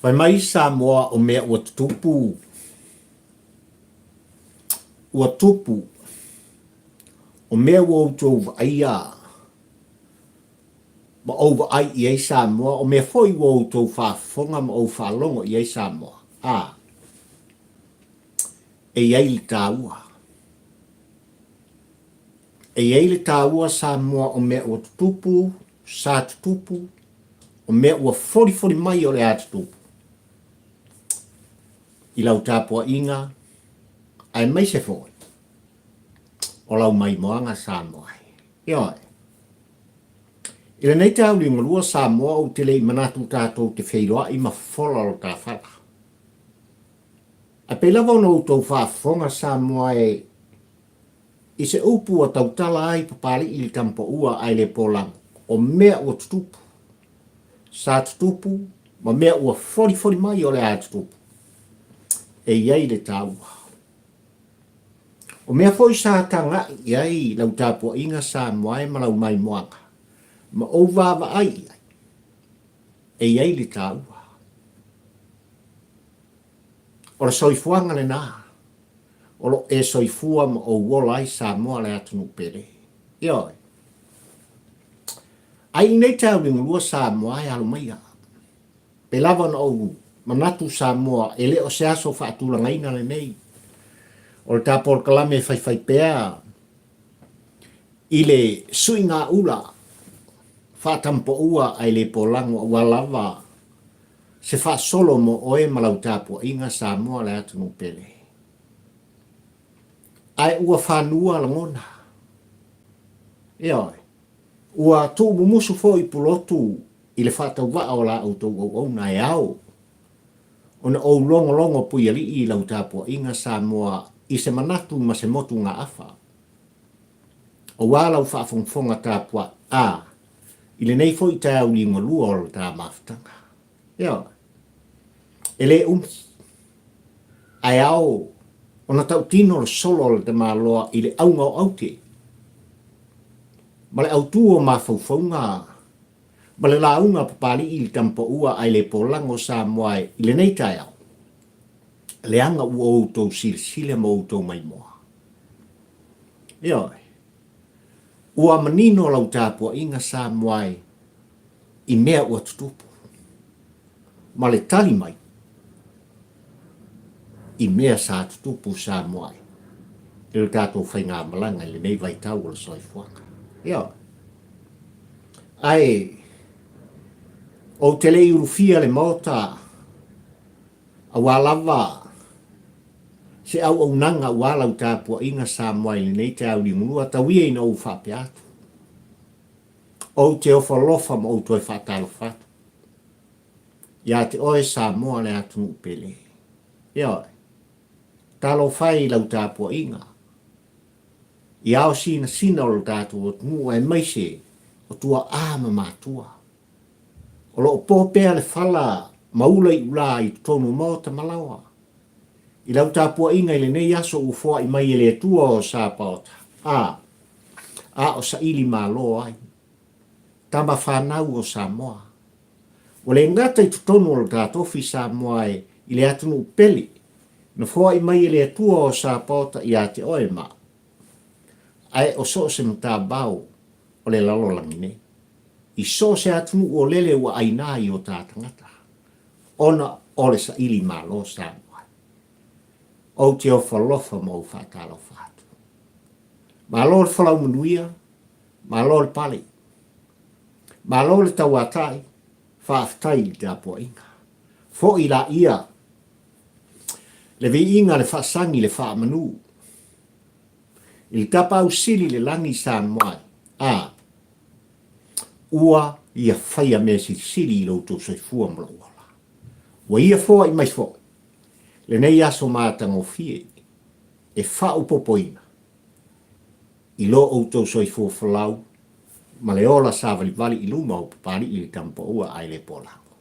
Fai mai Samoa o mea ua tutupu, ua tupu, o mea ua outou vaaia ma ou vaai i ai Samoa, o mea foi ua outou faafofoga ma ou faalogo i ai Samoa, a, e i ai le taua. E i ai le taua Samoa o mea ua tutupu, sa tutupu, o mea ua folifoli mai o le a tutupu i lau tapuaiga aemaise foi o lau maimoaga Samoa e. Ioe. I lenei tauliugalua Samoa ou te le i manatu tatou te feiloai ma fofola o le ta fala. Ae pei lava ona outou faafofoga Samoa e I se upu ua tautala ai Papali'i i le tamapaua ae le polago, o mea ua tutupu, sa tutupu ma mea ua folifoli mai o le a tutupu, e i ai le taua. O mea foi sa taga'i i ai lau tapua'iga Samoa e ma lau maimoaga, ma ou vaavaai i ai, e i ai le taua. O le soifuaga lenā. O lo e soifua ma ou ola ai Samoa le atunuu pele. Ioe. Ai i nei taeao Samoa e alo maia. Pe lava ona ou manatu Samoa e le o se aso faatulagaina lenei. O le ta polokalame e faifai pea i le suiga ula faatampoua ae le polago aua lava se faasolo mo oe ma lau tapuaiga Samoa le atunuu pele. Ae ua fanua lagona. Ioe. Ua tuumumusu foi Pulotu i le faatauvaa o la outou auauna e ao ona ou logologo puialii i lau tapuaiga Samoa i se manatu ma se motugaafa. Aua lau faafogafoga tapuai, a, i lenei foi taeao liugalua o le ta mafutaga. Ioe. E le umi, ae ao ona tautino le solo a le tamaloa i le auga o aute, ma le autū o mafaufauga ma le lauga a Papali'i i le tamapaua ae le polago Samoa e i lenei taeao, leaga ua outou silasila ma outou maimoa. Ioe. Ua manino lau tapuaiga Samoa e i mea ua tutupu, ma le tali mai i mea sa tutupu Samoa e i le tatou faigamalaga i lenei vaitau o le soifuaga. Ioe. Ae ou te le i ulufia le Maota aua lava se auaunaga aua lau tapuaiga Samoa i lenei taeao liugulua, tau ia ina ou faapea atu. Ou te ofo alofa ma ou toe faatalofa atu ia te oe Samoa le atunuu pele. Ioe. Talofa e i lau tapuaiga i ao sinasina o lo tatou atunuu aemaise o tuaa ma matua. O lo o po pea le fala ma ula i ulā i totonu o maota ma laoa. I lau tapuaiga i lenei aso ua foai mai e le Atua o Sapaota, a, a o saili malo ai. Tama fanau o Samoa. Ua le gata i totonu o lo ta tofi Samoa e i le atunuu pele, na foai mai e le Atua o Sapaota ia te oe ma ae o so o se matavao o le lalolagi nei. I so o se atunuu o lele ua aina i o ta tagata, ona o le saili malo Samoa. Ou te ofo alofa ma ou faatalofa atu. Malo le folau manuia, malo le pale. Malo le tauatai, faafetai i le tapuaiga. Foi laia le viiga, le faasagi, le faamanu. I le tapaau sili i le lagi Samoa e, a ua ia faia mea silisili i lo outou soifua ma lou ola. Ua ia foai mai foi lenei aso matagofie e faaopopoina i lo outou soifua folau ma le ola savalivali i luma o Papali'i i le Tamapaua ae le Polago.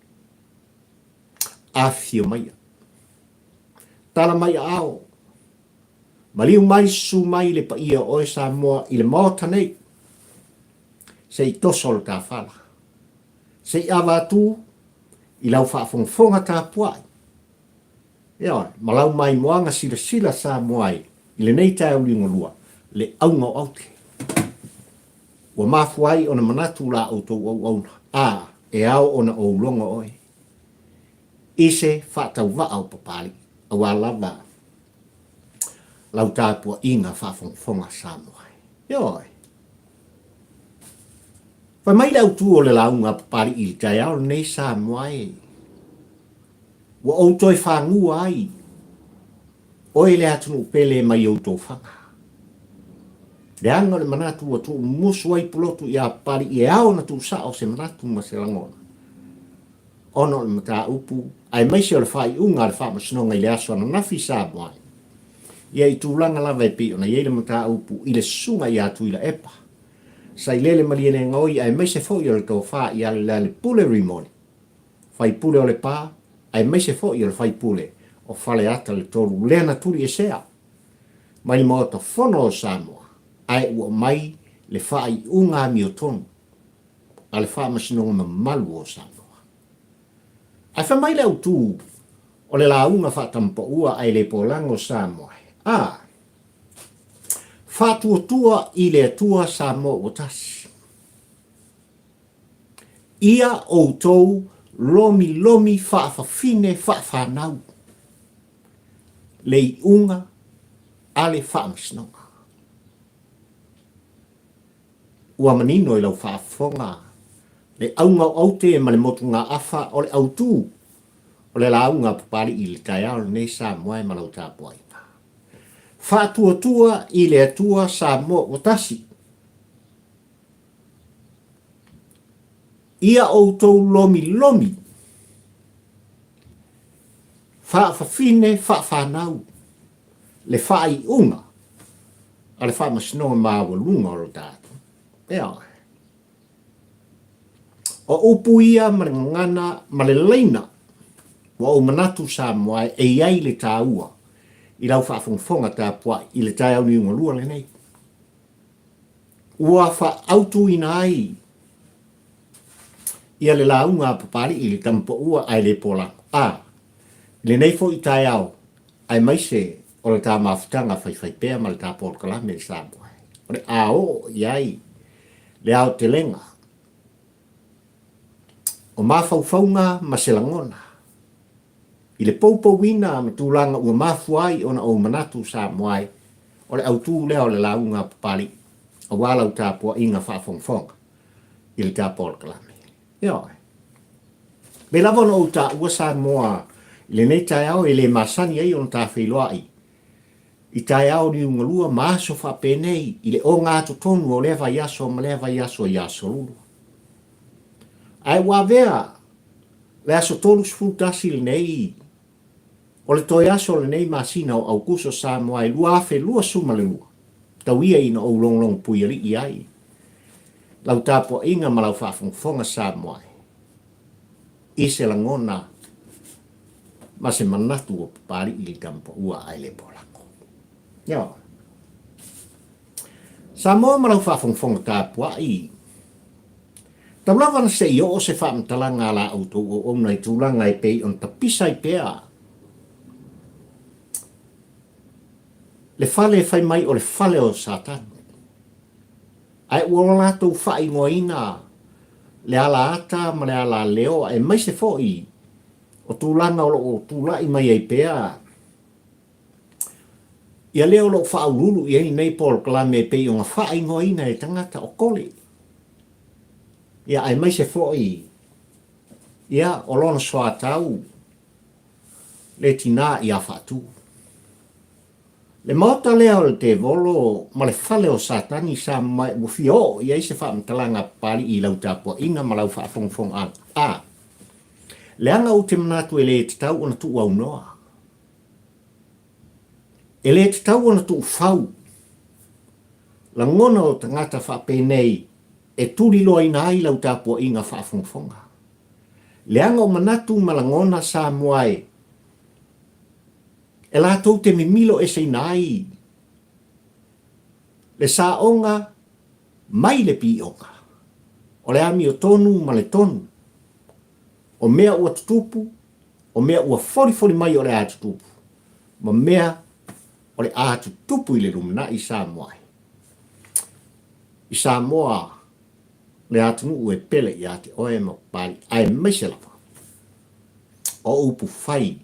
Afifio maia. Tala mai aao. Maliu mai susu mai le paia o oe Samoa i le Maota nei. Se i toso le ta fala. Se i ava atu. i lau faafogafoga tapuai, ioe, ma lau maimoaga silasila Samoa ai i lenei taeao liugalua, le auga o aute. Ua mafua ai ona manatu la outou auauna, a, e ao ona ou logo oe i se faatauvaa o Papalii, aua lava lau tapuaiga faafogafoga Samoa ai. Ioe. Fai mai le autu o le lauga a Papalii i le taeao lenei Samoa e, ua ou toe fagua ai oe le atunuu pele mai ou tofaga. Leaga o le manatu ua tuumusu ai Pulotu ia Papalii e ao ona tuusao se manatu ma se lagona ona o le mataupu aemaise o le faaiuga a le Faamasinoga i le aso ananafi Samoa ia i tulaga lava e pei ona i ai le mataupu i le susuga ia Tuilaepa Sailele Malielegaoi aemaise foi o le tofa ia Lealailepule Rimoni, faipule o Lepa aemaise foi o le faipule o Faleata le 3 lea na tuliesea mai le Maota Fono o Samoa ae ua aumai le faaiuga amiotonu a le Faamasinoga mamalu o Samoa. Ae fai mai le autu o le lauga faatamapaua ae le polago Samoa a Faatuatua i le Atua Samoa ua tasi. Ia outou lomilomi faafafine faafanau le iuga a le Faamasinoga. Ua manino i lau faafofoga le auga o aute ma le motugaafa o le autu o le lauga a Papalii i le taeao lenei Samoa e ma lau tapuaiga. Faatuatua i le Atua Samoa ua tasi. Ia outou lomilomi faafafine faafanau le faaiuga a le Faamasinoga Maualuga o lo tatou. Ea. O upu ia ma le gagana ma le laina ua ou manatu Samoa e i ai le taua i lau faafogafoga tapuai i le taeao liugalua lenei. Ua faaautuina ai ia le lauga a Papalii i le tamapaua ae le polago. A, i lenei foi taeao aemaise o le ta mafutaga faifaipea ma le ta polokalame i Samoa, o le a oo i ai le aotelega o mafaufauga ma se lagona i le poupouina ma tulaga ua mafua ai ona ou manatu Samoa ai, o le autu lea o le lauga a Papalii aua lau tapuaiga faafogafoga i le ta polokalame. Ioe. Pei lava ona ou taua Samoa i lenei taeao e le masani ai ona ta feiloai i taeao liugalua ma aso faapenei i le ogatotonu o lea vaiaso ma lea vaiaso i aso lua. Ae ua avea le aso 31 lenei o le toe aso o lenei masina o Aukuso Samoa e 2022, tau ia ina ou logologo puialii ai lau tapuaiga ma lau faafogafoga Samoa i se lagona ma se manatu ua papalii i le tamapaua ae le polago. Ioe. Samoa ma lau faafogafoga tapuai, tau lava na se i oo se faamatalaga a la outou auauna i tulaga e pei ona tapisa ai pea le fale e fai mai o le fale o Satani. Ae ua latou faaigoaina le ala ata ma le ala leo aemaise foi o tulaga o lo o tulai mai ai pea ia lea o lo o faauluulu i ai lenei polokalame e pei ona faaigoaina e tagata o Kole. Ia aemaise foi ia o lona soatau le tinā ia Faatu. Le maota lea o le tevolo ma le fale o Satani sa mai ua fia oo i ai se faamatalaga a Papalii i lau tapuaiga ma lau faafogafogaaga. A, leaga ou te manatu e le tatau ona tuuaunoa. E le tatau ona tuufau lagona o tagata faapenei e tuliloaina ai lau tapuaiga faafogafoga. Leaga o manatu ma lagona Samoa e e latou te mimilo eseina ai le saoga mai le pioga, o le amiotonu ma le tonu. O mea ua tutupu, o mea ua folifoli mai o le a tutupu, ma mea o le a tutupu i le lumanai i Samoa ai. I Samoa le atunuu e pele ia te oe ma Papalii, aemaise lava o upu fai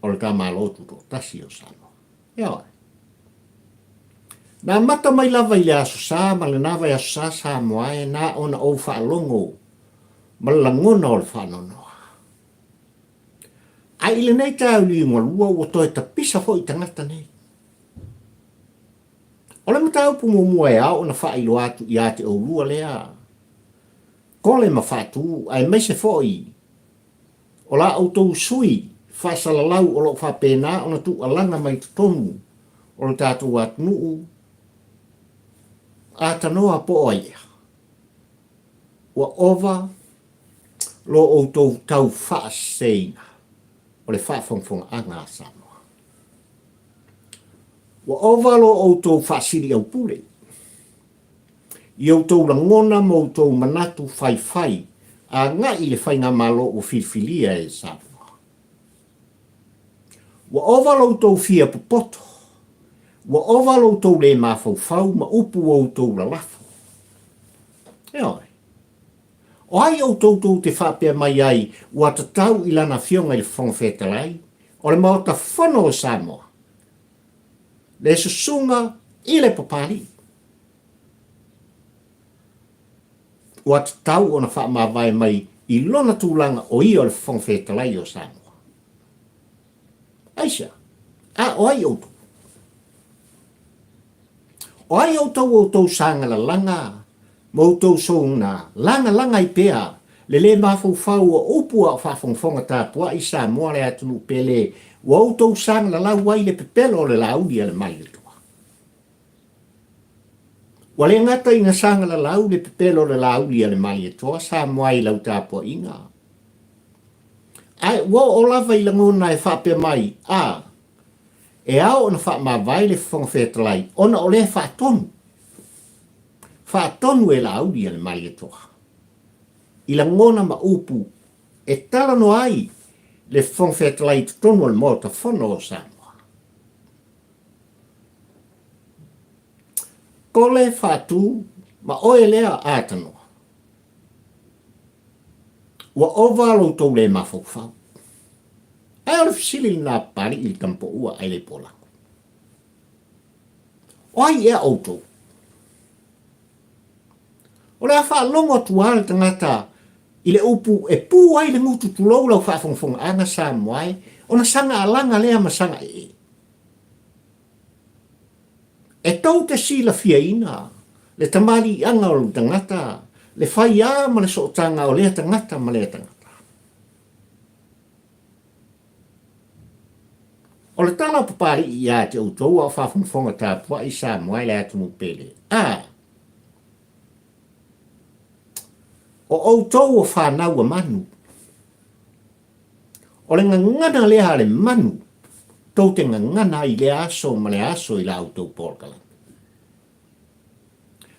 o le ta Malo Tutoatasi o Samoa. Ioe. Na amata mai lava i le Aso Sa ma lena vaiaso sa Samoa e na ona ou faalogo ma le lagona o le faanoanoa. Ae i lenei taeao liugalua ua toe tapisa foi tagata nei. O le mataupu muamua e ao ona faailoa atu ia te oulua lea, Kole ma Faatu aemaise foi o la outou sui faasalalau o lo o faapena ona tuualaga mai totonu o le tatou atunuu, atanoa po o ai ea, ua ova lo outou tau faaseseina o le faafogafogaaga a Samoa. Ua ova lo outou faasiliaupule i outou lagona ma outou manatu faifai agai i le faigamalo ua filifilia e Samoa. Ua ova lo outou fia popoto, ua ova lo outou le mafaufau ma upu ua outou lalafo. Ioe. O ai outou tou te faapea mai ai ua tatau i lana Afioga i le Fofoga Fetalai o le Maota Fono o Samoa le susuga i le Papalii? Ua tatau ona faamavae mai i lona tulaga o ia o le Fofoga Fetalai o Samoa. Aisea? A o ai outou? O ai outou outou sagalalaga ma outou souna lagalaga ai pea le lē mafaufau o upu a o faafogafoga tapuai Samoa le atunuu pele ua outou sagalalau ai le pepelo o le lauli a le Malietoa? Ua le gata ina sagalalau le pepelo o le lauli a le Malietoa Samoa i lau tapuaiga, ae ua oo lava i lagona e faapea mai, a, E ao ona faamavae le Fofoga Fetalai ona o lea faatonu, faatonu e Laauli a le Malietoa i lagona ma upu e talanoa ai le Fofoga Fetalai i totonu o le Maota Fono o Samoa. Kole faatu ma oe lea atanoa. Ua ova lo outou le mafaufau. Ae o le fesili lena a Papalii i le tamapoua ae le polaku. O ai ea outou? O le a faalogo atu lava le tagata i le upu e pu ai le gutu tulou lau faafogafogaaga Samoa e, ona saga alaga lea ma saga ee. E tou te silafiaina le tamaliiaga o le tagata, le faiā ma le sootaga o lea tagata ma lea tagata. O le tala o Papalii ia te outou a o faafogafoga tapuai Samoa i le atunuu pele, a o outou o fanau a manu, o le gagana lea a le manu tou te gagana ai i lea aso ma le aso i la outou polokalame.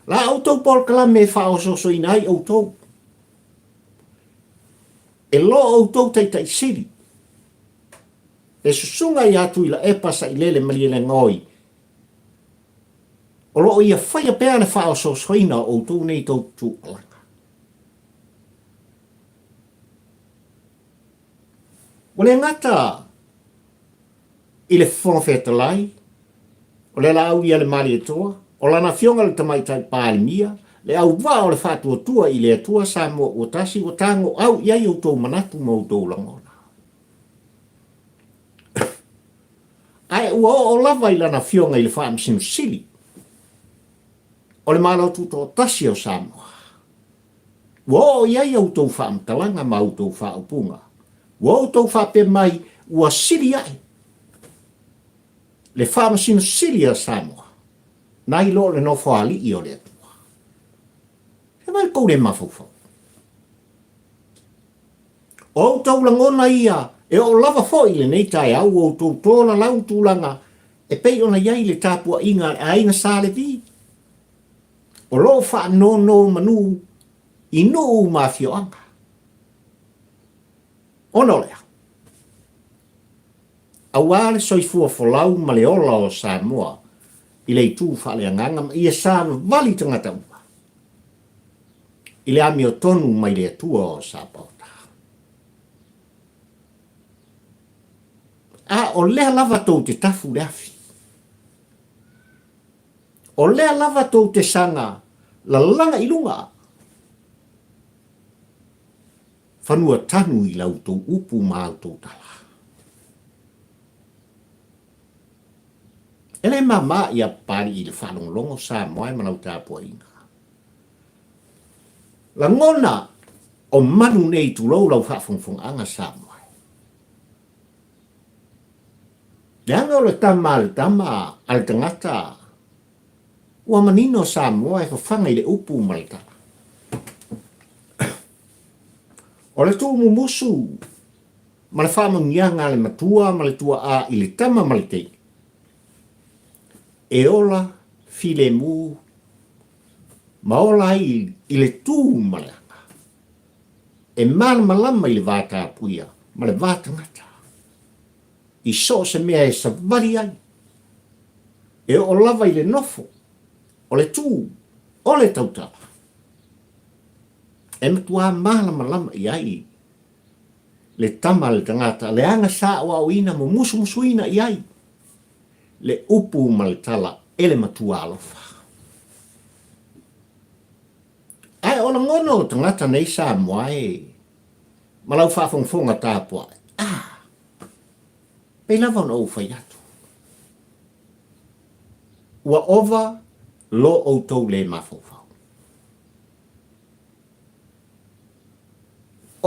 La outou polokalame e faaosoosoina ai outou. E lo outou taitai sili, le susuga ia Tuilaepa Sailele Malielegaoi, o lo o ia faia pea le faaosoosoina o outou nei tou tuualaga. Ua le gata i le Fofoga Fetalai, o le laau ia le Malietoa, o lana afioga le Tamaitai Palemia, le auvaa o le faatuatua i le Atua Samoa ua tasi, ua tagoau i ai outou manatu ma outou lagona. Ae ua oo lava i lana afioga i le Faamasino Sili o le Malo Tutoatasi o Samoa. Ua oo i ai a outou faamatalaga ma a outou faaupuga. Ua outou faapea mai, ua sili ae le Faamasino Sili a Samoa nai lo le Nofoalii o le Atua. Se vai le tou le mafaufau. O outou lagona ia e oo lava foi i lenei taeao ua outou tolalau tulaga e pei ona i ai le tapuaiga a le aiga Sa Levi. O lo o faanonomanu i nuu ma afioaga. Ona o le a? Aua le soifua folau ma le ola o Samoa i le itu faaleagaga ma ia savavali tagata uma i le amiotonu mai le Atua o Sapaota. A o lea lava tou te tafu le afi. O lea lava tou te saga lalaga i luga. Fanua tanu i la outou upu ma a outou tala. E le māmā ia Papalii i le faalogologo Samoa e ma lau tapuaiga. Lagona o manu nei tulou lau faafogafogaaga Samoa e. Leaga o le tama a le tama a le tagata Ua manino Samoa e fafaga i le upu ma le tala. O le tuumumusu ma le faamanuiaga a le matua ma le tuaa i le tama ma le teine, e ola filemu ma ola ai i le tu ma le aga, e malamalama i le va tapuia ma le va tagata, i so o se mea e savali ai. E oo lava i le nofo, o le tū, o le tautala. E matuā mālamalama i ai le tama a le tagata, leaga sa aoaoina ma musumusuina i ai le upu ma le tala e le matua alofa. Ae o lagona o tagata nei Samoa e ma lau faafogafoga tapuai, ah! Pei lava ona ou fai atu, ua ova lo outou le mafaufau.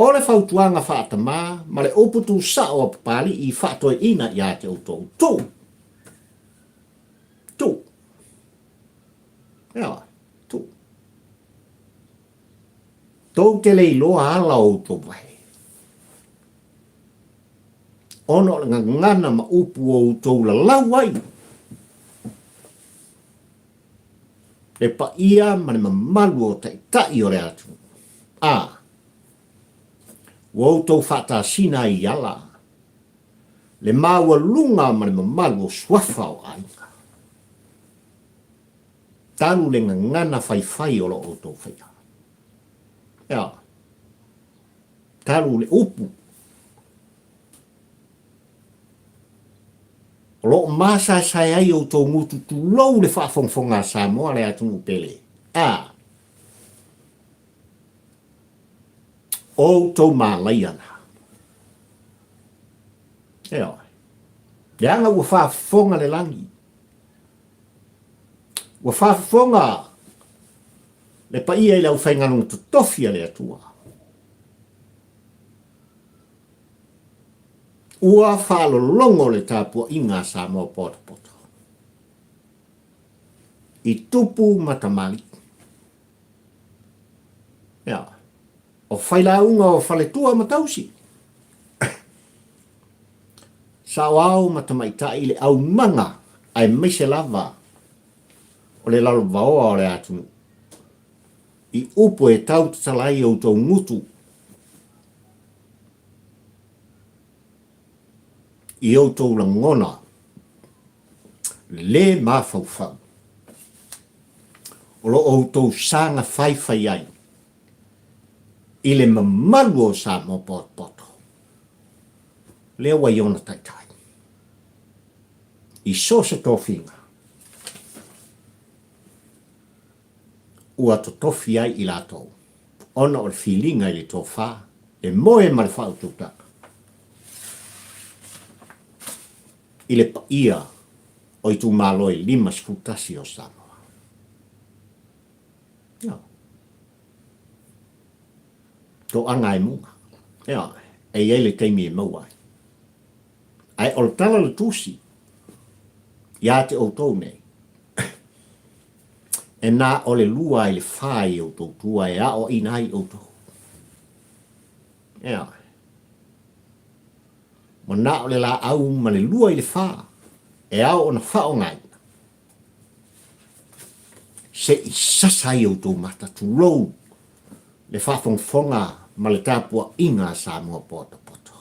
O le fautuaga faatamā ma le upu tusao a Papalii i faatoeaina ia te outou, tuu! Tuu! Ioe, tuu. Tou te le iloa ala o outou vae. Ona o le gagana ma upu o outou lalau ai le paia ma le mamalu o taitai o le atunuu, a ua outou faatasina ai i ala le maualuga ma le mamalu o suafa o aiga. Talu le gagana faifai o lo outou faia. Ea. Talu le upu o lo o masaesae ai outou gutu tulou le faafogafoga a Samoa le atunuu pele. A outou malaia na. Ioe. Leaga ua faafofoga le lagi. Ua faafofoga le paia i le aufaigaluega totofi a le Atua. Ua faalologo le tapuaiga a Samoa potopoto i tupu ma tamalii. Ia, o failauga o faletua ma tausi, saoao ma tamaitai le aumaga aemaise lava o le lalovaoa o le atunuu, i upu e tau tatala ai outou gutu i outou lagona le mafaufau o lo outou saga faifai ai i le mamalu o Samoa potopoto lea ua i ona taitai i so o se tofiga ua totofi ai i latou ona o le filiga i le tofa, le moe ma le faautautaga i le paia o itumalo e 51 o Samoa. Ioe. Toaga e muga. Ioe. E i ai le taimi e maua ai. Ae o le tala o le tusi ia te outou nei, e na o le lua i le fa i outou tua e aoaina ai outou. Ioe. Ua na o le laau ma le lua i le fa e ao ona faaaogaina se i sasa ai outou mata, tulou le faafogafoga ma le tapuaiga a Samoa potopoto.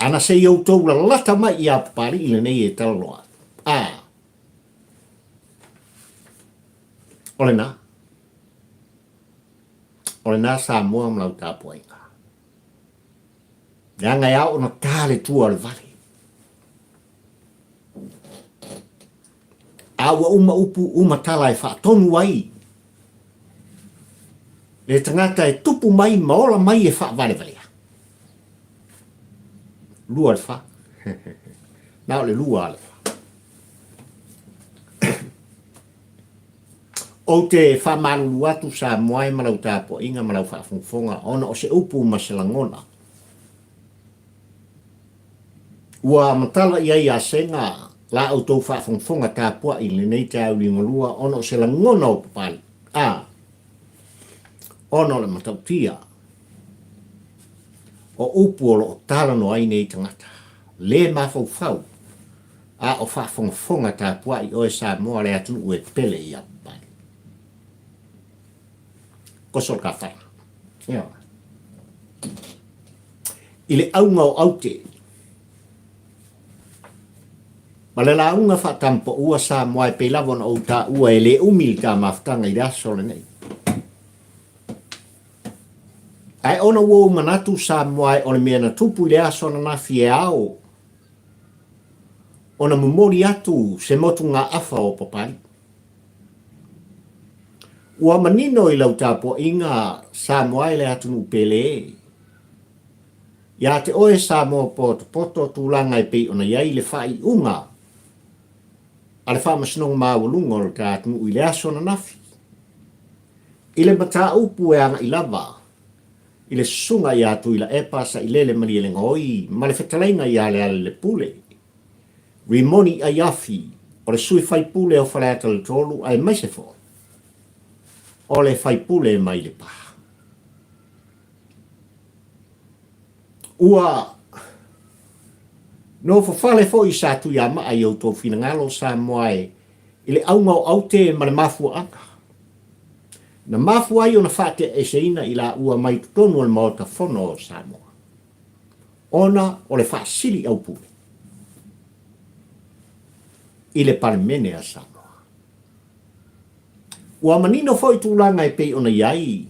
Ana se i outou lalata mai ia Papali'i lenei e talanoa atu. A. O lena. O lena Samoa ma lau tapuaiga. Leaga e ao ona ta le tua o le vale. A ua uma upu uma tala e faatonu ai le tagata e tupu mai ma ola mai e faavalevalea. Lua le fa. Na o le lua le fa. Ou te faamalulu atu Samoa e ma lau tapuaiga ma lau faafogafoga ona o se upu ma se lagona. Ua matala i ai a Sega la outou faafogafoga tapuai i lenei taeao liugalua ona o se lagona o Papalii, a, ona o le matautia o upu o lo o talanoa ai nei tagata, le mafaufau a o faafogafoga tapuai oe Samoa le atunuu e pele ia Papalii. Koso le kafala. Ioe. I le auga o aute. Ma le lauga faatampaua Samoa e pei lava ona ou taua e le umi le ta mafutaga i le aso lenei. Ae ona ua ou manatu Samoa o le mea na tupu i le aso ananafi e ao ona momoli atu se motugaafa o Papalii. Ua manino i lau tapuaiga Samoa e le atunuu pele Iā te oe Samoa potopoto tulaga e pei ona i ai le faaiuga a le Faamasinoga Maualuga o le ta atunuu i le aso ananafi i le mataupu e agai lava i le susuga ia Tuilaepa Sailele Malielegaoi ma le fetalaiga ia Lealailepule Rimoni Aiafi, o le sui faipule o Faleata le 3 aemaise foi o le faipule mai Lepa. Ua nofofale foi sa Tuiamaa i outou finagalo Samoa e i le auga o aute ma le mafuaaga na mafua ai ona faateaeseina i laua mai totonu o le Maota Fono o Samoa ona o le faasili aupule i le Palemene a Samoa. Ua manino foi tulaga e pei ona i ai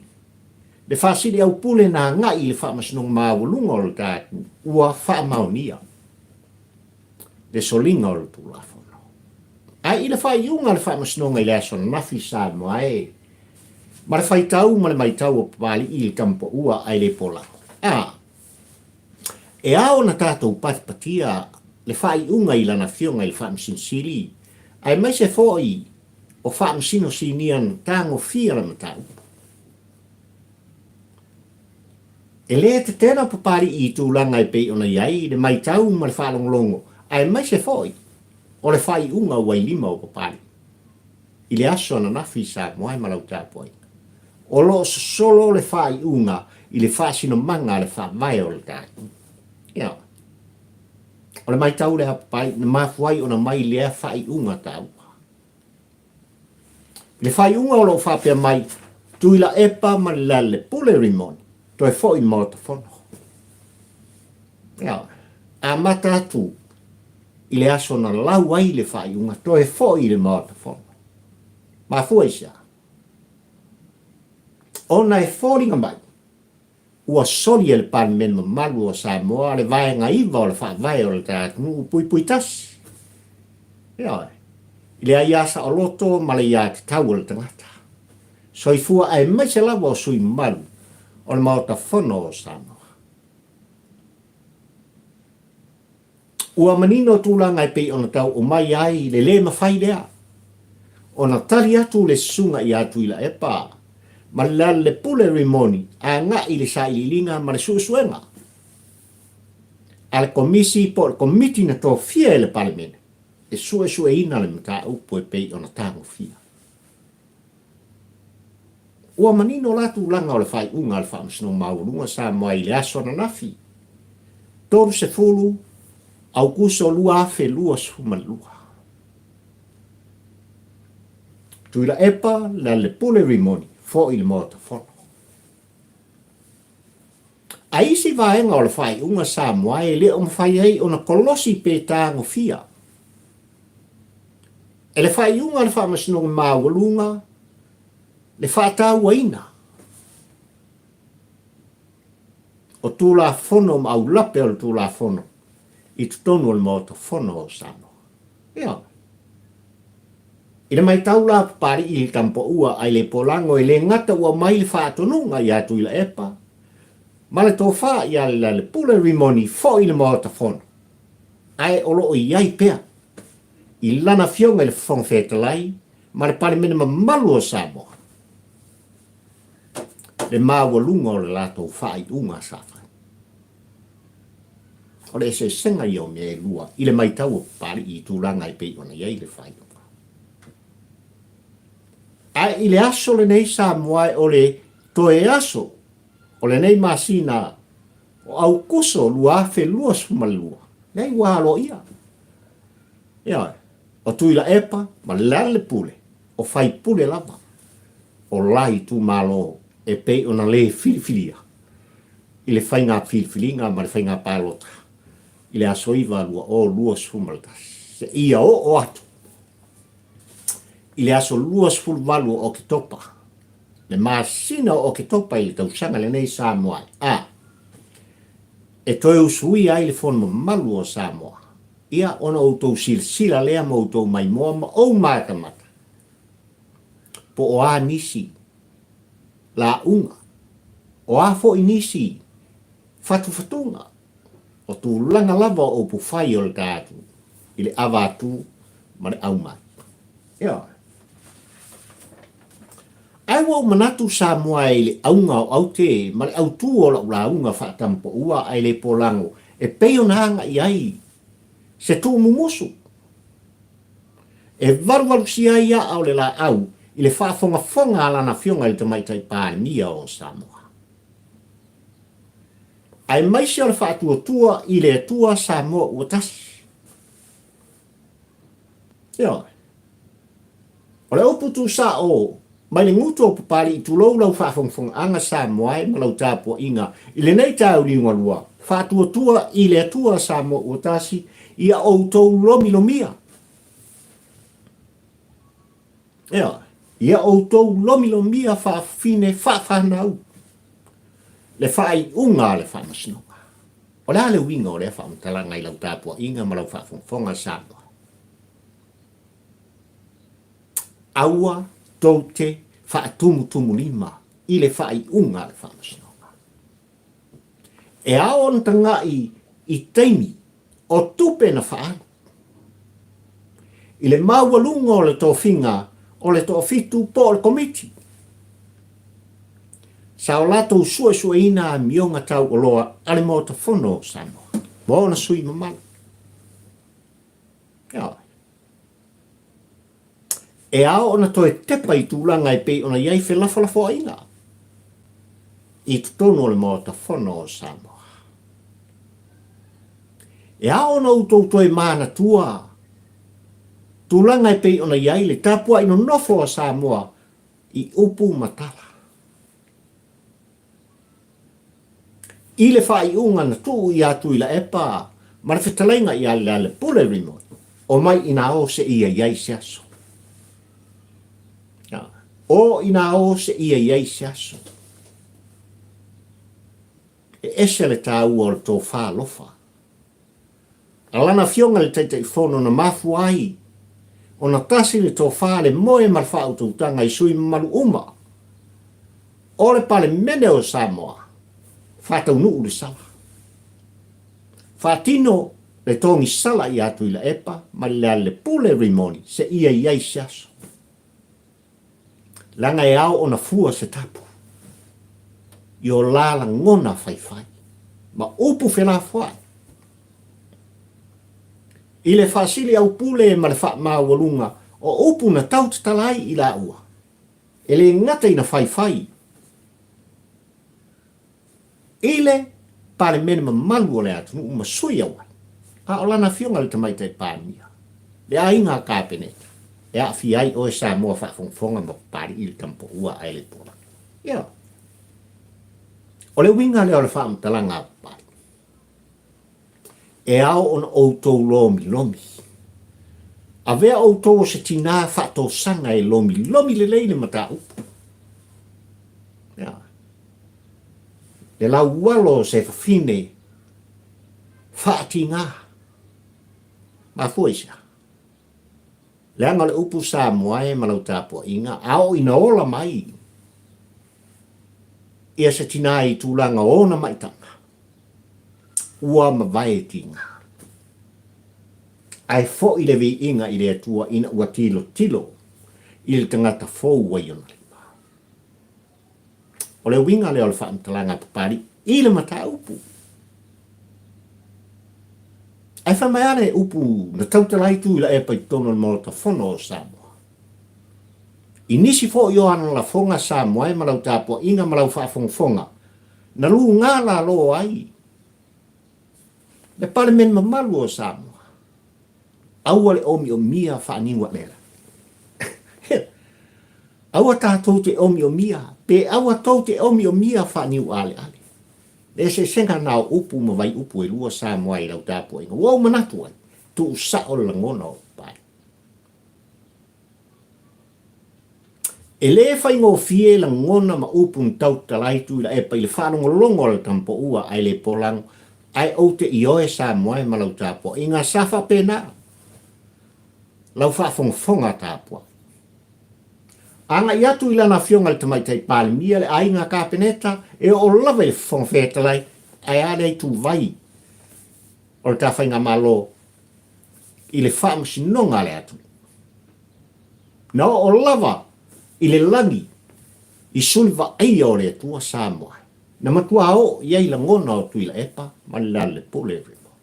le faasili aupule na agai i le Faamasinoga Maualuga o le ta atunuu ua faamaonia le soliga o le Tulafono. Ae i le faaiuga a le Faamasinoga i le aso ananafi Samoa e, ma le faitau ma le maitau o Papalii i le tamapaua ae le polago. A, e ao ona tatou patipatia le faaiuga i lana afioga i le Faamasino Sili, aemaise foi o Faamasino Sinia na tagofia le mataupu. E le tetena Papalii i tulaga e pei ona i ai le maitau ma le faalogologo aemaise foi o le faaiuga ua i lima o Papalii i le aso ananafi i Samoa e ma lau tapuaiga. O lo o sosolo le faaiuga i le faasinomaga a le Faavae o le tatou. Ioe. O le maitau lea a Papalii na mafua ai ona mai lea faaiuga taua. I le faaiuga o lo o faapea mai, Tuilaepa ma le Lealailepule Rimoni, toe foi i le Maota Fono. Ioe. Amata atu i le aso na lau ai le faaiuga, toe foi i le Maota Fono. Mafua i se a? Ona e foliga mai, Ua soli e le Palemene mamalu o Samoa le vaega iva o le Faavae o le ta atunuu puipui tasi. Ioe. I le aia saoloto ma le aiatatau a le tagata. Soifua aemaise lava o sui mamalu o le Maota Fono o Samoa. Ua manino tulaga e pei ona tau omai ai le le mafai lea ona tali atu le susuga ia Tuilaepa ma le Lealailepule Rimoni agai i le sailiiliga ma le suesuega a le Komisi po o le Komiti na tofia e le Palemene e suesueina le mataupu e pei ona tagofia. Ua manino la tulaga o le faaiuga a le Faamasinoga Maualuga Samoa i le aso ananafi, 30 Aukuso 2022. Tuilaepa Lealailepule Rimoni, foi i le Maota Fono. A isi vaega o le faaiuga Samoa e le o mafai ai ona kolosi pe tagofia e le faaiuga a le Faamasinoga Maualuga le faatauaina o Tulafono ma aulape o le Tulafono i totonu o le Maota Fono o Samoa. Ioe. I le matau la a Papalii i le Tamapaua a i le Polago e le gata ua aumai le faatonuga ia Tuilaepa ma le tofa ia Lealailepule Rimoni foi i le Maota Fono, ae o lo o i ai pea i lana Afioga i le Fofoga Fetalai ma le Palemene mamalu o Samoa le maualuga o le latou faaiuga sa fai. O le eseesega ia o mea e lua i le matau a Papalii i tulaga e pei ona i ai le faaiuga. Ae i le aso lenei Samoa o le toe aso o lenei masina o Aukuso 2022, leai ua aloaia. Ioe, o Tuilaepa ma Lealailepule o faipule lava o la itumalo e pei ona le filifilia i le faiga filifiliga ma le faiga palota i le aso 9 2021 seia oo atu i le aso 28 o Oketopa, le masina o Oketopa i le tausaga lenei Samoa a e toe usuia ai le fono mamalu o Samoa. Ia ona outou silasila lea ma outou maimoa ma ou matamata po o a nisi lauga, o a foi nisi fatufatuga, o tulaga lava o upu fai o le ta atunuu i le avatu ma le aumai. Ioe. Ae ua ou manatu Samoa i le auga o aute ma le autū o lau lauga faatamapaua ae le polago e pei ona agai ai se tuumumusu e valuvalusia ai aa o le laau i le faafogafoga a lana Afioga i le Tamaitai Palemia o Samoa. Aemaise o le faatuatua i le Atua Samoa ua tasi. Ioe. O le upu tuusao mai le gutu o Papalii tulou lau faafogafogaaga Samoa e ma lau tapuaiga i lenei taauliugalua, faatuatua i le Atua Samoa ua tasi, ia outou lomilomia. Ioe. Ia outou lomilomia faafafine faafanau le faaiuga a le Faamasinoga. O le a le uiga o lea faamatalaga i lau tapuaiga ma lau faafogafoga Samoa? Aua tou te faatumutumulima i le faaiuga a le Faamasinoga. E ao ona tagai i taimi o tupe na faaalu. I le maualuga o le tofiga o le toafitu po o le komiti, sa o latou suesueina amioga taualoa a le Maota Fono o Samoa ma ona sui mamalu. Ioe. E ao ona toe tepa i tulaga e pei ona i ai felafolafoaiga i totonu o le Maota Fono o Samoa. E ao ona outou toe manatua tulaga e pei ona i ai le tapuai nonofo a Samoa i upu ma tala. I le faaiuga na tuu ia Tuilaepa ma le fetalaiga ia Lealepule Rimoni, omai inā o seia i ai se aso. O inā o seia i ai se aso. E ese le taua o le tofa alofa. A lana Afioga i le Taitaifono na mafua ai ona tasi le tofa, le moe ma le faautautaga i sui mamalu uma o le Palemene o Samoa, faataunuu le sala. Faatino le togisala ia Tuilaepa ma le Lealailepule Rimoni seia i ai se aso. Leaga e ao ona fua se tapu i o la lagona faifai ma upu felafoai i le faasili aupule ma le faamaualuga o upu na tau tatala ai i laua, e le gata ina faifai i le Palemene mamalu o le atunuu ma sui auala, a o lana Afioga i le Tamaitai Palemia, le aiga Kapeneta, e aafia ai oe Samoa faafogafoga ma Papalii le Tamapoua ae le Pola. Ioe. O le uiga lea o le faamatalaga a Papalii, E ao ona outou lomilomi. Avea outou o se tinā faatosaga e lomilomi lelei le mataupu. Ia. Le laualo o se fafine faatigā. Mafua i se aha? Leaga o le upu Samoa e ma lau tapuaiga, a oo ina ola mai ia se tinā i tulaga o ona maitaga, ua mavae tiga. Ae foi le viiga i le Atua ina ua tilotilo i le tagata fou ua i ona lima. O le uiga lea o le faamatalaga a Papalii i le mataupu. Ae fai mai lava le upu na tautala ai Tuilaepa i totonu o le Maota Fono o Samoa. I nisi foi o ana lafoga Samoa e ma lau tapuaiga ma lau faafogafoga, na luga lalo ai le Palemene mamalu o Samoa. Aua le omiomia faaniualela. Aua tatou te omiomia, pe aua tou te omiomia faaniualeale. Le eseesega na o upu ma vaiupu e lua Samoa i lau tapuaiga. Ua ou manatu ai, tuusao le lagona o Papalii. E le faigofie lagona ma upu na tautala ai Tuilaepa i le faalogologo a le tamapoua ae le polago, ae ou te ioe Samoa e ma lau tapuaiga sa faapena lau faafogafoga tapuai. Agai atu i lana afioga i le Tamaitai Palemia, le aiga Kapeneta, e oo lava i le Fofoga Fetalai, ae a lea ituvai o le ta faigamalo i le faamasinoga a le atunuu. Na oo lava i le lagi i suli vaaia o le Atua Samoa, na matua oo i ai lagona o Tuilaepa ma le Lealailepule Raymond.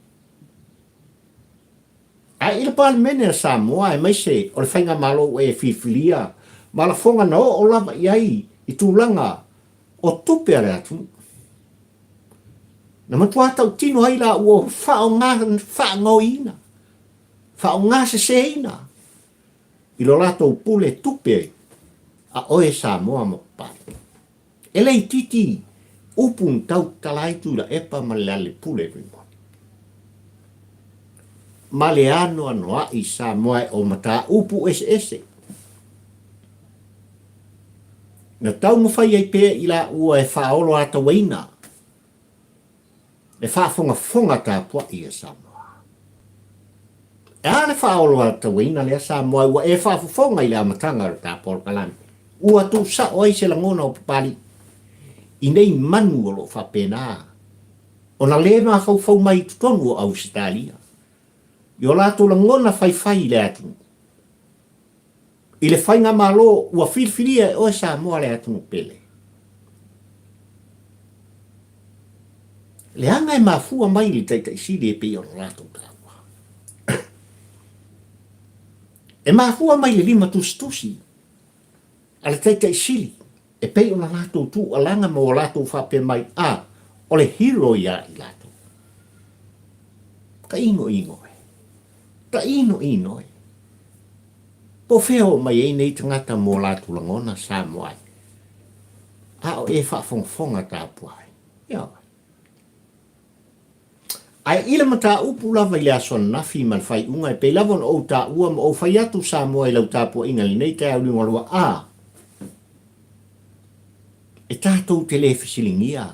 Ae i le Palemene a Samoa aemaise o le Faigamalo ua e filifilia ma lafoga na oo lava i ai i tulaga o tupe a le atunuu. Na matua tautino ai la ua faaaoga faagaoiina, faaaogaseseina i lo latou pule tupe a oe Samoa ma Papalii. E le itiiti upu na tautala ai Tuilaepa ma Lealailepule Raymond. Ma le anoanoai Samoa e o mataupu eseese. Na taumafai ai pea i laua e faaoloatauaina le faafogafoga tapuai a Samoa. E a le faaoloatauaina lea Samoa ua e faafofoga i le amataga o le ta polokalame? Ua tuusao ai se lagona o Papalii i nei manu o lo o faapena ona le mafaufau mai i totonu o Ausetalia i o latou lagona faifai i le atunuu. I le faigamalo ua filifilia e oe Samoa le atunuu pele. Leaga e mafua mai i le Taitai Sili e pei ona latou taua. E mafua mai le lima tusitusi a le Taitai Sili e pei ona latou tuualaga ma ua latou faapea mai, a, o le hero ia i latou. Tainoino e. Tainoino e. Po o fea oo mai ai nei tagata mo latou lagona Samoa ai? A o e faafogafoga tapuai. Ioe. Ae i le mataupu lava i le aso ananafi ma le faaiuga e pei lava ona ou taua ma ou fai atu Samoa i lau tapuaiga i lenei taeao liugalua a e tatou te le fesiligia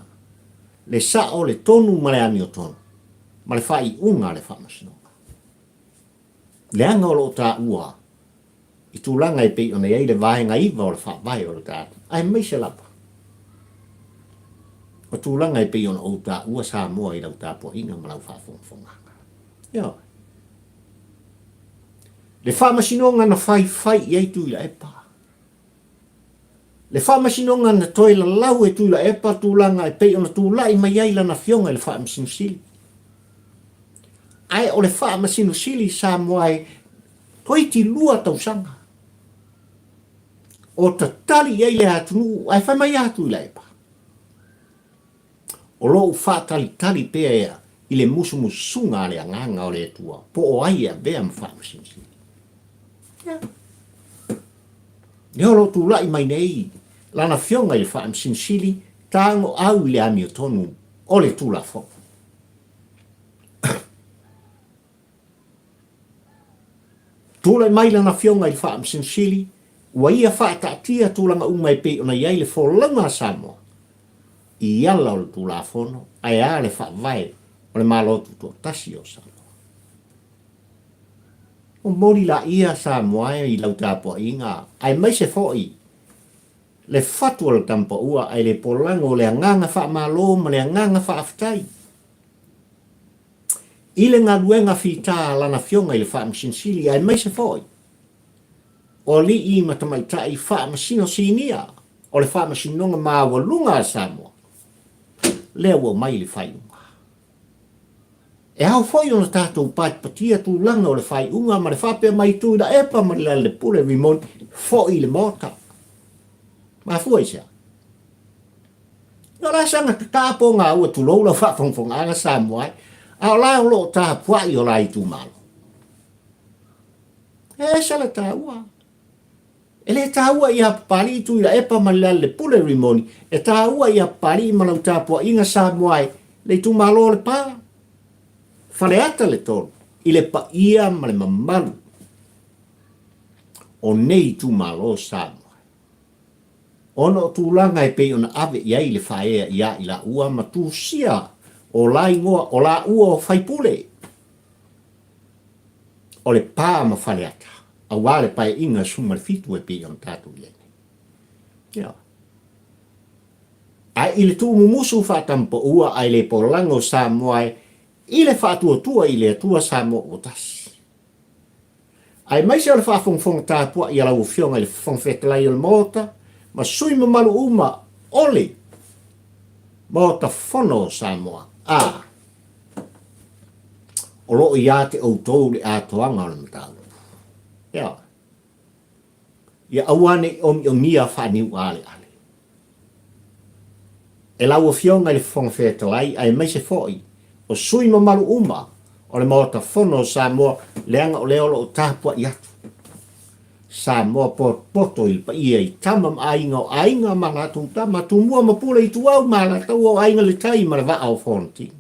le sao, le tonu ma le amiotonu ma le faaiuga a le Faamasinoga. Leaga o lo o taua i tulaga e pei ona i ai le vaega iva o le Faavae o le tatou, aemaise lava o tulaga e pei ona ou taua Samoa i lau tapuaiga ma lau faafogafogaga. Ioe. Le faamasinoga na faifai i ai Tuilaepa. Le faamasinoga na toe lalau e Tuilaepa tulaga e pei ona tulai mai ai lana afioga i le Faamasino Sili. Ae o le Faamasino Sili Samoa e toeiti lua tausaga o tatali i ai le atunuu ae fai mai a Tuilaepa, O lo o faatalitali pea ea i le musumusuga a le Agaga o le Atua po o ai e avea ma Faamasino Sili. Ia. Lea o lo o tulai mai nei Lana Afioga i le Faamasino Sili. Tago au i le amiotonu o le Tulafono. Tulai mai lana Afioga i le Faamasino Sili, ua ia faataatia tulaga uma e pei ona i ai le folauga a Samoa i ala o le Tulafono ae a le Faavae o le Malo Tutoatasi o Samoa. Momoli laia Samoa e i lau tapuaiga aemaise foi le fatu o le Tamapaua ae le polago o le agaga faamalo ma le agaga faafetai i le galuega fita a Lana Afioga i le Faamasino Sili aemaise foi o alii ma tamaitai Faamasino Sinia o le Faamasinoga Maualuga a Samoa, lea ua aumai le faaiuga. E ao foi ona tatou patipatia tulaga o le faaiuga ma le faapea mai Tuilaepa ma le Lealailepule Rimoni foi i le Maota. Mafua i se a? O la saga tataa po gaua tulou lau faafogafogaaga Samoa e, a o la o lo o tapuai o la itumalo. E ese le taua. E le taua ia Papalii Tuilaepa ma le Lealailepule Rimoni, e taua ia Papalii ma lau tapuaiga Samoa e, le itumalo o Lepa, Faleata le 3, i le paia ma le mamalu o nei itumalo Samoa e. Ona o tulaga e pei ona ave i ai le faaea iā i laua ma tusia o la igoa o laua o faipule o Lepa ma Faleata, aua le Paeaiga 17 e pei ona tatou i ai nei. Ioe. Ae i le tuumumusu faatampaua ae le polago Samoa e i le faatuatua i le Atua Samoa ua tasi. Aemaise o le faafogafoga tapuai a lau Afioga i le Fofoga Fetalai o le Maota ma sui mamalu uma o le Maota Fono o Samoa, a o lo o ia te outou le atoaga o le mataupu. Ioe. Ia aua ne i omiomia faaniuaaleale. E lau Afioga i le Fofoga Fetalai aemaise foi o sui mamalu uma o le Maota Fono o Samoa leaga o lea o lo o tapuai atu Samoa potopoto i le paia i tama ma aiga o Aiga ma latou tama, Tumua ma Pule Ituau ma Alataua o Aiga le Tai ma le Vaa o Fonoti.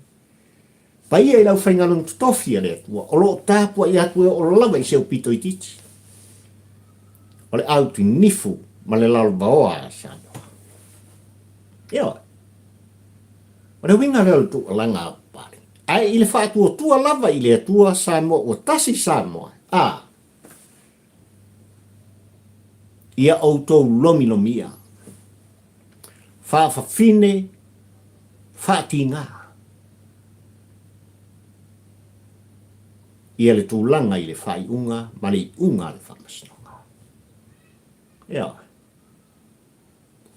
Paia i le aufaigaluega totofi a le Atua o lo o tapuai atu e oo lava i si ou pito itiiti o le autinifu ma le lalovaoa a Samoa. Ioe. O le uiga lea o le tuualaga a Papalii. Ae i le faatuatua lava i le Atua Samoa ua tasi Samoa, a ia outou lomilomia, faafafine, faatiga ia le tulaga i le faaiuga ma le iuga a le Faamasinoga. Ioe.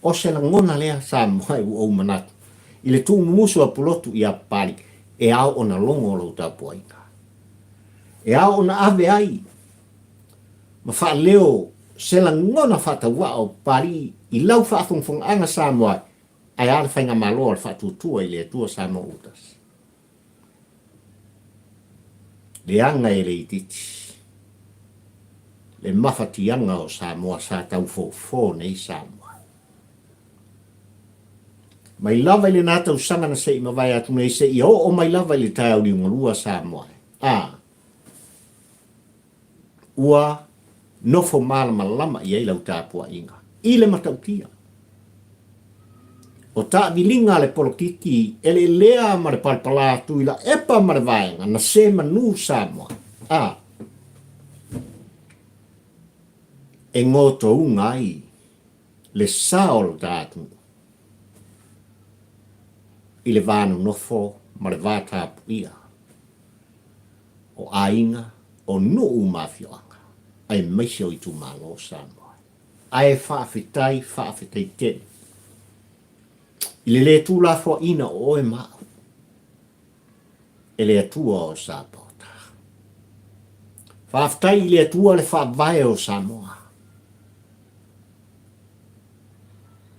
O se lagona lea Samoa ua ou manatu i le tuumumusu a Pulotu iā Papalii, e ao ona logo lou tapuaiga. E ao ona ave ai ma faaleo se lagona faatauvaa o Papalii i lau faafogafogaaga Samoa ae a le faigamalo a le Faatuatua i le Atua Samoa ua tasi. Leaga e le itiiti le mafatiaga o Samoa sa tau fofo nei Samoa. Mai lava i lena tausaga na se i mavae atu nei seia oo mai lava i le taeao liugalua Samoa a ua nofo malamalama i ai lau tapuaiga i le matautia. O taaviliga a le polokiki eleelea ma le palapala Tuilaepa ma le vaega na se manu Samoa a e gotouga ai le sa o lo ta atunuu i le va nonofo ma le va tapuia o aiga, o nuu ma afioaga, aemaise o itumalo o Samoa. Ae faafetai, faafetai tele i le le tuulafoaiina o oe ma au e le Atua o Sapaota. Faafetai i le Atua le Faavae o Samoa.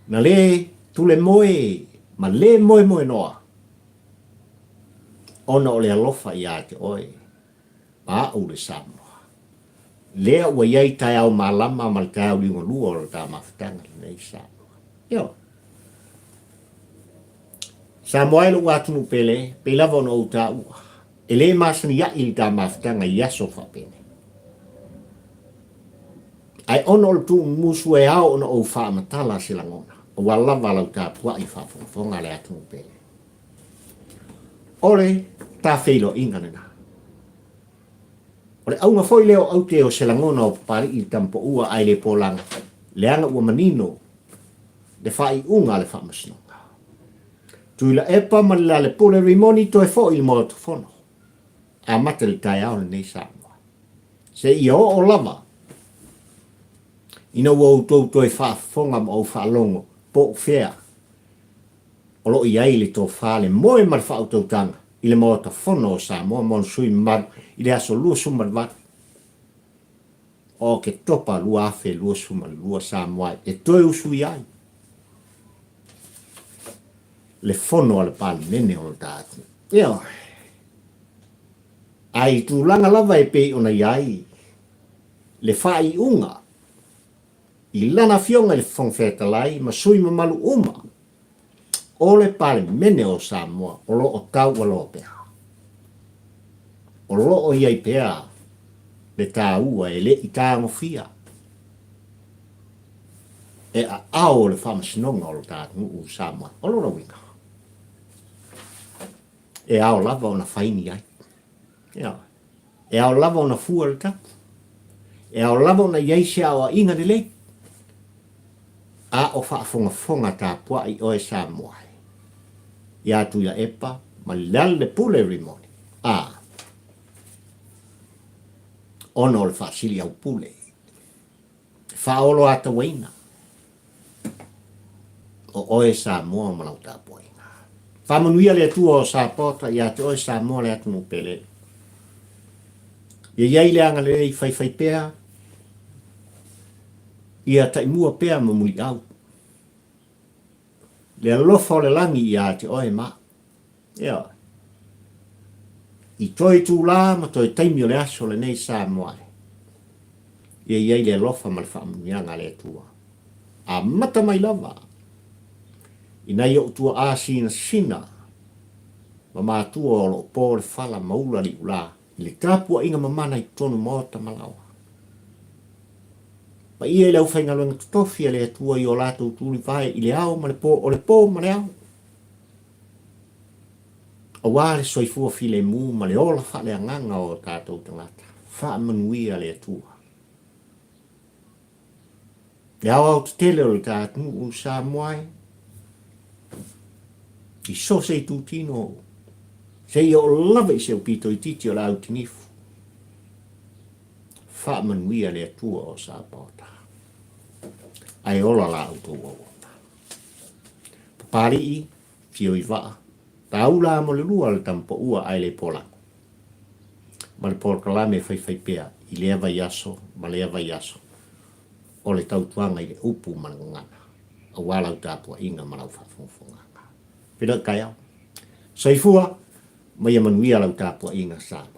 Na le tulemoe ma le moemoenoa ona o le alofa ia te oe ma au le Samoa. Lea ua i ai taeao malama ma le taeao liugalua o le ta mafutaga lenei Samoa. Ioe. Samoa e lou atunuu pele, pei lava ona ou taua, e le masani ai le ta mafutaga i aso faapenei. Ae ona o le tuumumusu e ao ona ou faamatala se lagona, aua lava lau tapuai faafogafoga a le atunuu pele. O le ta feiloaiga lena. O le auga foi lea o aute o se lagona o Papali'i i le Tamapoua ae le polaga, leaga ua manino le faaiuga a le Faamasinoga. Tuilaepa ma le Lalepule Rimoni toe foi i le Maota Fono. Amata i le taeao lenei Samoa. Seia oo lava ina ua outou toe faafofoga ma ou faalogo po o fea o lo o i ai le tofa, le moe ma le faautautaga i le Maota Fono o Samoa mo ona sui mamalu i le aso 28 o Oketopa 2022 Samoa e toe usuia ai le Fono a le Palemene o lo ta atunuu. Ioe. Ae i tulaga lava e pei ona i ai le faaiuga i lana Afioga i le Fofoga Fetalai ma sui mamalu uma o le Palemene o Samoa o lo o taualoa pea. O lo o i ai pea le taua e le i tagofia e aao o le Faamasinoga o lo ta atunuu o Samoa. O lona uiga, e ao lava ona faini ai. Ioe. E ao lava ona fua le tapu. E ao lava ona i ai se aoaiga lelei. A o faafogafoga tapuai oe Samoa e. Iā Tuilaepa ma Lealailepule Rimoni. A. Ona o le faasiliaupule. Faaoloatauaina o oe Samoa ma lau tapuaiga. Faamanuia le Atua o Sapota ia te oe Samoa le atunuu pele. Ia i ai le agalelei faifai pea, ia taimua pea ma muliau. Le alofa o le lagi ia te oe ma. Ioe. I toe itulā ma toe taimi o le aso lenei Samoa e. Ia i ai le alofa ma le faamanuiaga a le Atua. Amata mai lava i nai ou tuaa sinasina ma matua o lo o po le fala ma ula liulā i le tapuaiga mamana i totonu maota ma laoa. Paia i le aufaigaluega totofi a le Atua i o latou tulivae i le ao ma le po, o le po ma le ao. Aua le soifua filemu ma le ola faaleagaga o tatou tagata. Faamanuia le Atua. Le aoaotetele o le ta atunuu Samoa e, i so se itutino, seia oo lava i se aupito itiiti o le autinifu. Faamanuia le Atua o Sapaota. Ae ola la outou auauna. Papalii, Fioivaa, Taula mo le lua le tamapaua ae le polago. Ma le polokalame e faifai pea i lea vaiaso ma lea vaiaso o le tautuaga i le upu ma le gagana aua lau tapuaiga ma lau faafogafogaga. Feiloai taeao. Soifua ma ia manuia lau tapuaiga Samoa.